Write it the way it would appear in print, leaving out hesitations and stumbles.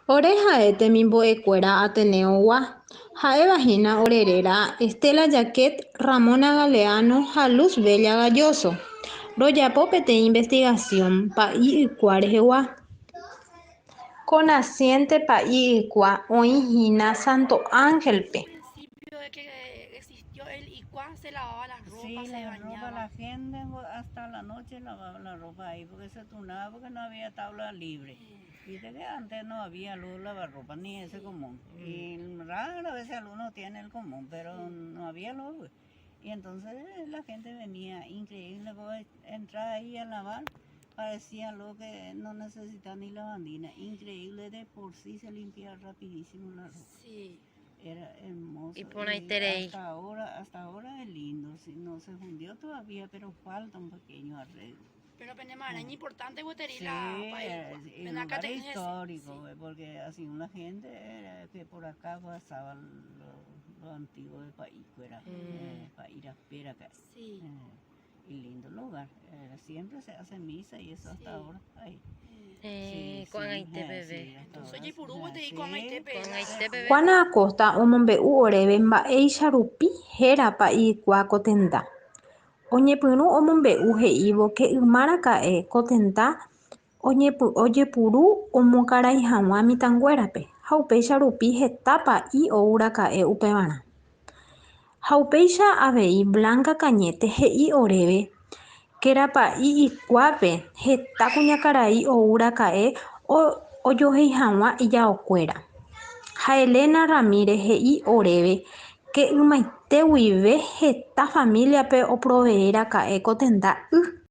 Ore ha'e temimbo'ekuéra Ateneo-gua, ha'evahína ore réra Estela Jacquet, Ramona Galeano ha Luz Bella Galloso. Rojapo peteĩ investigación Pa'i Ykua rehegua. Ko naciente Pa'i Ykua oĩhína Santo Ángel-pe. Principio de que existió el Ykua se lavaba la ropa, Sí, se la ropa, bañaba. la gente hasta la noche lavaba la ropa ahí porque se turnaba porque no había tabla libre. Viste que antes no había luz lavarropa ni ese común. Y rara vez algunos tienen el común, pero no había luz. pues. Y entonces la gente venía, increíble, porque entrar ahí a lavar, parecía lo que no necesitaba ni lavandina. Increíble, de por sí se limpiaba rapidísimo la ropa. Sí. Era hermoso. Y por ahí terei. Hasta ahora es lindo. Sí, no se fundió todavía, pero falta un pequeño arreglo. Pero pene importante gueteri Sí, la Pa'i es Ykua. un Ven acá lugar tenés ese. histórico, Sí. porque así una gente era que por acá pasaba lo antiguo de Pa'i era, Pa'i Raspera acá. Sí. Y lindo lugar. Siempre se hace misa y eso hasta Sí. ahora. Ahí. Eh, Sí, con sí, ITPB. sí, hasta Entonces, ahora Yipurú, sí, gueteri con sí. ITPB. Con ITPB. Juana Acosta omombe'u oréve mba'éicha rupi héra Pa'i Ykua ko tenda. Oñepyrũ omombe'u he'ívo ke yma raka'e ko tenda ojepuru omokarai hag̃ua mitãnguérape ha upéicha rupi heta pa'i ouraka'e upevarã. Ha upéicha avei Blanca Cañete he'i oréve kéra Pa'i Ykuápe heta kuñakarai ouraka'e ojohéi hag̃ua ijaokuéra. Ha Elena Ramírez he'i oréve ke ymaite guive heta familia-pe oproveeraka'e ko tenda y.